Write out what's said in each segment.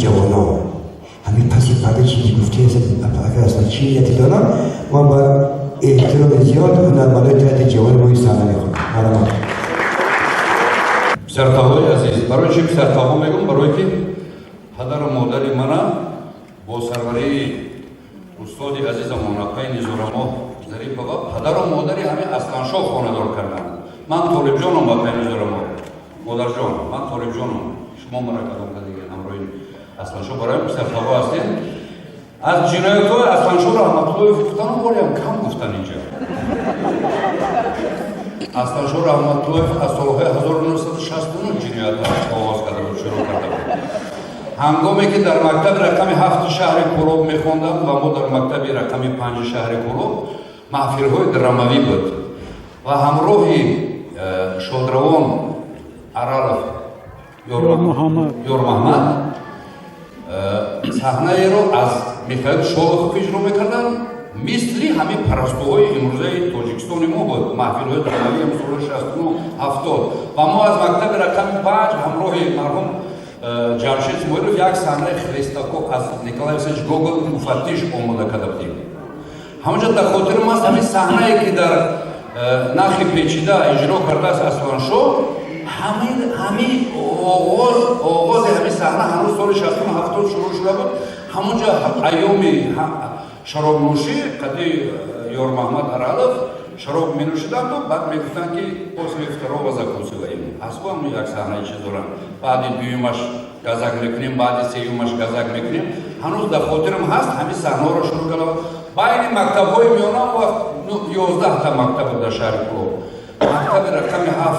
ҷавонон ҳамин паси парда чизи гуфтаи акай Аслан чӣ нияте дорам. Ман ба эҳтироми зиёд ҳунармандои театри ҷавони мо саҳна мехонам. Марҳамат. Писартаҳои азиз, барои чи писартаҳо мегӯм? Барое ки падару модари мана бо сарварии устоди азизамон апаи Низорамо Зарипова падару модари ҳамин Асланшоҳ хонадор карданд. Ман Толибҷоном, апаи Низорамо, модарҷон, ман Толибҷоном, шумо мара кадом кадиги ҳамроҳи Асланшоҳ барои писартаҳо ҳастем. Аз ҷиноятҳои Асланшоҳ Раҳматуллоев гуфтанам, ҳолиам кам гуфтан инҷа. Асланшоҳ Раҳматуллоев аз солҳои 1969 ҷиноят оғоз карда буд, шурӯъ карда буд. Ҳангоме ки дар мактаби рақами 7 шаҳри Кӯлоб мехондам ва мо дар мактаби рақами 5 шаҳри Кӯлоб маҳфилҳои драмавӣ буд ва ҳамроҳи шодравон Аралов Ёрмаҳмад саҳнаеро аз Михаил Шолохов иҷро мекарданд. Мисли ҳамин парастуҳои имрӯзаи Тоҷикистони мо буд маҳфилҳои драмавии солҳои 69, 70. Ва мо аз мактаби рақами 5 ҳамроҳи марҳум Ҷамшед Исмоилов як саҳнаи Хлестаков аз Николай Василевич Гогол, Муфаттиш, омода карда будем. Ҳамонҷо дар хотирам аст, ҳамин саҳнае ки дар Нахи печида иҷро кардааст Асланшоҳ, ҳамин оғози ҳамин саҳна ҳанӯз соли 60, 70 шурӯъ шуда буд. Ҳамонҷо айёми шаробнӯшӣ қади Ёрмаҳмад Аралов шароб менӯшиданду баъд мегуфтанд, ки после второго закусываем. Асбо як саҳнаи чиз доранд, баъди дуюмаш газак мекунем, баъди сеюмаш газак мекунем. Ҳанӯз дар хотирам ҳаст, ҳамин саҳнаҳоро шурӯъ кардам. Байни мактабҳои миёна вақт 11-та мактаб буд дар шаҳри Кӯлоб, мактаби рақами 7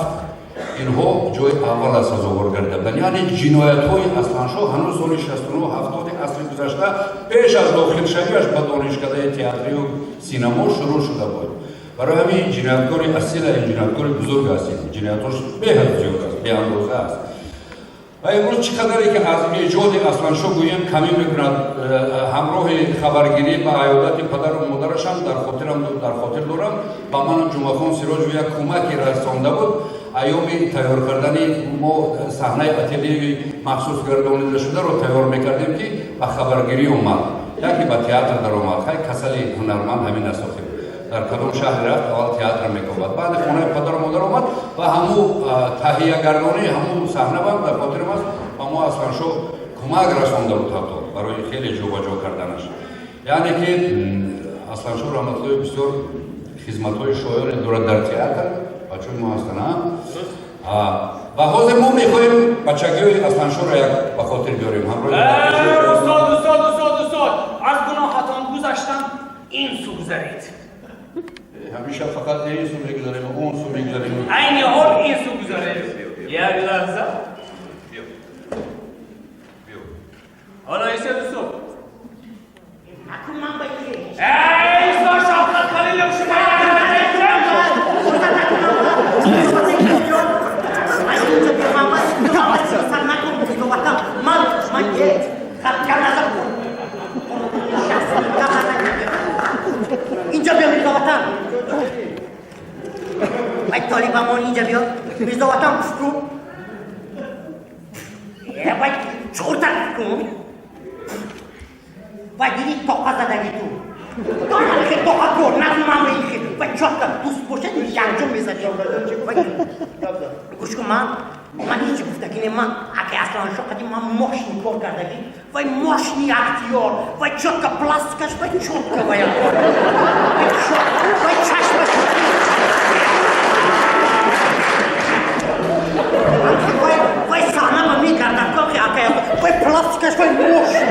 инҳо ҷои аввала сазовор гардида буданд. Яъне ҷиноятҳои Асланшоҳ ҳанӯз соли 69, 70-и асри гузашта, пеш аз дохилшавиаш ба донишкадаи театрию синамо шурӯъ шуда буд. Барои ҳамин ҷинояткори асила, ин ҷинояткори бузург аст, ҷиноятҳош беҳад зиёд аст, беандоза аст. Ва имрӯз чӣ қадаре ки аз эҷоди Асланшоҳ гӯем, камӣ мекунад. Ҳамроҳи хабаргирӣ ба аёдати падару модарашам дар хотир дорам, ба манам Ҷумъахон Сироҷов як кӯмаке расонда буд. Айёми тайёр кардани мо саҳнаи ателеи махсус гардонидашударо тайёр мекардем, ки ба хабаргирӣ омад, яке ба театр даромад. Хай, касали ҳунарманд ҳамин аст охир, дар кадом шаҳре рафт, аввал театр мекобад. Баъди хонаи падару модар омад ва ҳамун таҳиягардонии ҳамун саҳна бам дар хотирам аст, ба мо Асланшоҳ кӯмак расонда буд, ҳатто барои хеле ҷобаҷо карданаш. Яъне ки Асланшоҳ Раҳматуллоев бисёр хизматҳои шоёне дорад дар театр. Бачаҳои мо ҳастанд ва ҳозир мо мехоҳем бачагиҳои Асланшоҳро як ба хотир биёрем ҳамроҳи Устод, устод, устод, устод, аз гуноҳатон гузаштам, ин су гузаред. Ҳамеша фақат ин су мегузарем, он су мегузарем. Айни ҳол ин су гузаред. Як лаҳза. Биё, биё. Ҳоло истед, устод. Накун ман ба Эй, устод Шавкат Халилов, шумо Устод, накун ман ба. Сар накун, ватан. Ман хат назар кун. Инҷо биё, Мирзо ватан. Вай толибамон, инҷа биё. Мирзо ватан, пуф кун. Е, вай чуқуртар пуф кун. Вай диди тоқа задаги ту. Донам хел тоқа кор, накун ман ба ин хел. Вай чотка дӯст бошад, якҷо мезадӣ. Вай гӯш кун, ман ҳеҷ гуфтагӣ не, ман аки Асланшоҳ қади ман мощный кор кардагӣ. Вай мощный актёр, вай чётко пластикаш, вай чётко, вай вай чашмаш, вай саҳна ба мегардад, ки акай вай пластикаш, вай мощный.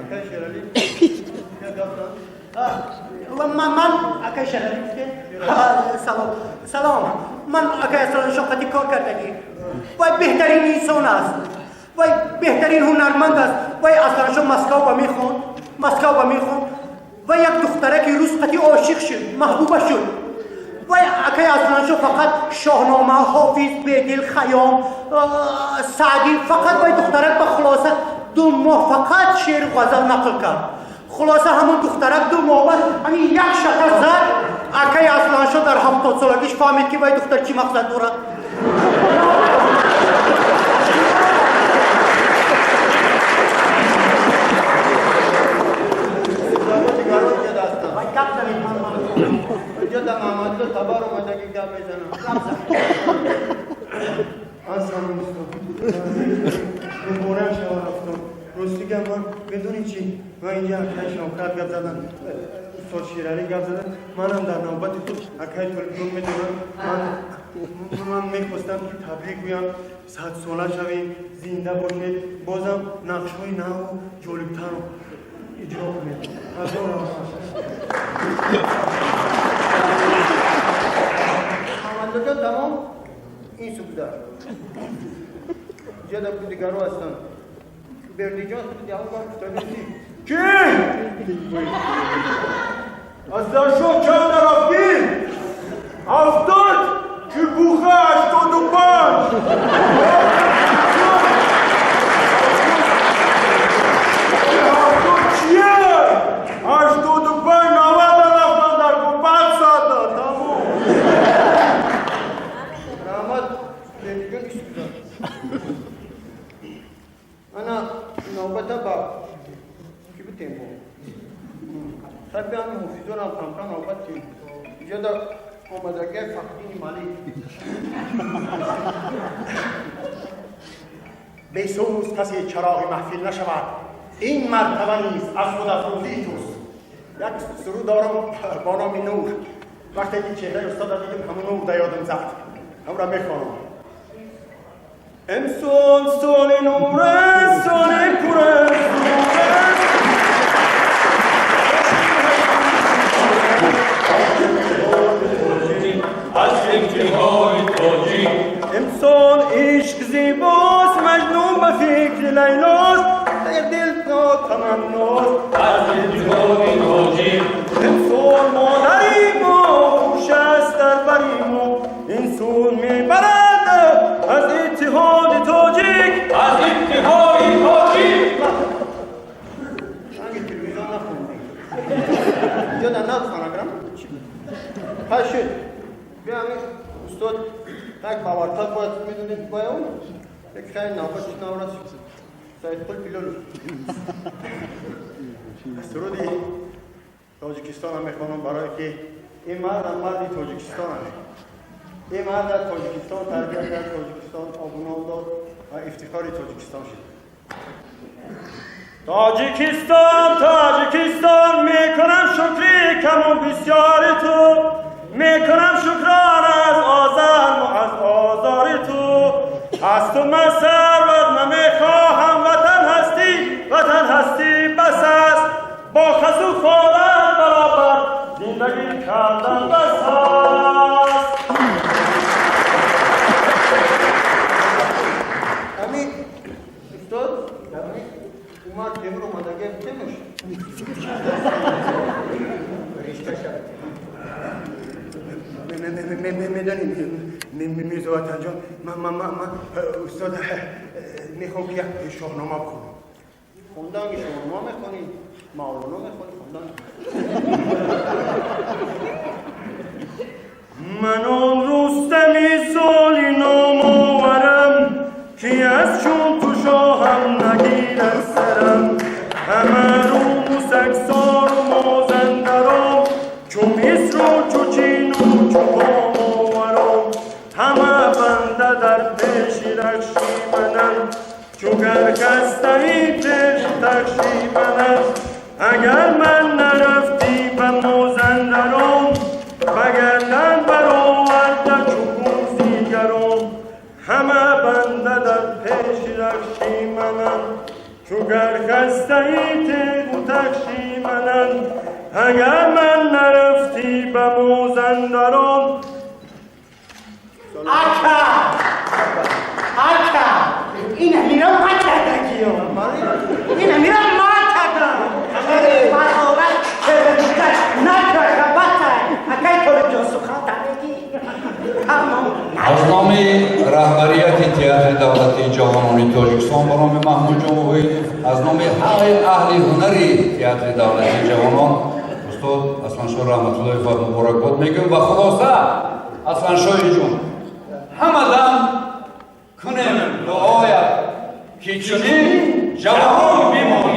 Акай Шерали. Ман акай Шерали гуфте? Салом, салом. Ман акай Асланшоҳ қади кор кардагӣ. Вай беҳтарин инсон аст, вай беҳтарин ҳунарманд аст. Вай Асланшоҳ Москав ба мехонд, Москав ба мехонд. Вай як духтараки рус қати ошиқ шуд, маҳбуба шуд. Вай акай Асланшоҳ фақат Шоҳнома, Ҳофиз, Бедил, Хаём, Саъдӣ, фақат вай духтарак ба хулоса 2 моҳ фақат шеъру ғазал нақл кард. Хулоса, ҳамон духтарак 2 моҳ баъд ҳамин як шака зад. Акай Асланшоҳ дар 70-солагиш фаҳмид, ки вай духтар чӣ мақсад дорад. Гап зан. Салом, устод, муборак шавад, устод. Рости гап, ман медонӣ чӣ, ман инҷа акай Шавкат гап задан, устод Шералӣ гап задан, манам дар навбати худ акай Толибҷон медонам, ман мехостам, ки табрик гӯям, 100 сола шавем, зинда бошед, бозам нақшҳои наву ҷолибтарро иҷро кунед. Ҳазор раҳмат. Муҳаммадҷон, тамом, ин су гузар. Ҷада дигаро ҳастанд. Бердиҷон, худи Ки? Асланшоҳ, чанд рафтӣ? 70? Ки буха 85? 70 чие? 85, 90 рафтан дар ку, 500-да, тамом. Раҳмат, Бердиҷон, ин су гузар. Ана навбата ба ки бутем? Бо саби ҳами ҳофизонам камкам навбат тем. Иҷода омадагиа Фахдини Малик. Бесӯз касе чароғи маҳфил нашавад, ин мартаба низ аз худафрӯзии туст. Як суруд дорам бо номи Нур. Вақте ки чеҳраи устода дидим, ҳамун нур да ёдам зад, ҳамра мехонам. امسال سال نور است، سال پر از نور است. از اتحاد تاجیک. امسال عشق زیباست، مجنون به فکر لیلاست، دل تا تمناست از اتحاد تاجیک. امسال مادری ما خوش است در بری ما، این سون میبرد از اتحاد تاجیک. از اتحاد تاجیک. Ранги телевизион нахондем. Инҷо дар нав фонограмма чӣ буд? Ҳа, шуд. Бия, ҳамин устод так бавартар бояд медонед, бояд он як хеле навбат чи наврас Саидқул Билолов. Суруди Тоҷикистонам мехонам, барое ки ин мардам марди Тоҷикистон аст. Ин мард дар Тоҷикистон тарбия кард, Тоҷикистон обуном дод ва ифтихори Тоҷикистон шуд. Тоҷикистон, Тоҷикистон, мекунам шукри каму бисёри ту, мекунам шукрон аз озарму аз озори ту. Аз ту ман сарват намехоҳам, ватан ҳастӣ, ватан ҳастӣ бас аст. Бо хасу хорам баробар зиндагӣ кардан бас аст. Ҳамин устод, ҳамин Умар Темур омадагиам темуш. Ришта шавад. Медонӣ, Мирзо Ватанҷон, ман устод мехоҳам, ки як шоҳнома бихонам. Хонданги шоҳнома мехонӣ, Мавлоно мехонӣ, хондан. Ман он Рустами соли номоварам, ки аз чун ту шоҳам нагирад сарам. Ҳама руму сагсору мозандаром, чу Мисру, чу Чину, чу Ҳомоваром. Ҳама банда дар пеши рахши мананд, чу гар хастаи пеш тахши мананд. Агар ман нарафтӣ ба Мозандаром, ба гардан бароварда чу гӯзигаром. Ҳама банда дар пеши рахши мананд, чу гар хастаи тегу тахши мананд. Агар ман нарафтӣ ба Мозандаром. Ака! Ака! Ин ҳамира ма кардагиё. Ин ҳамира ма кардам. Баровар кардагита накарда батай. Акай Толибҷон, сухан тамеги. Тамом. Аз номи раҳбарияти Театри давлатии ҷавонони Тоҷикистон ба номи Маҳмудҷон Воҳидов, аз номи ҳамаи аҳли ҳунари Театри давлатии ҷавонон устод Асланшоҳ Раҳматуллоев муборакбод мегӯем. Ва хулоса, Асланшоҳи ҷон, ҳама дам кунем дуоя, ки чунин ҷавон бимонӣ.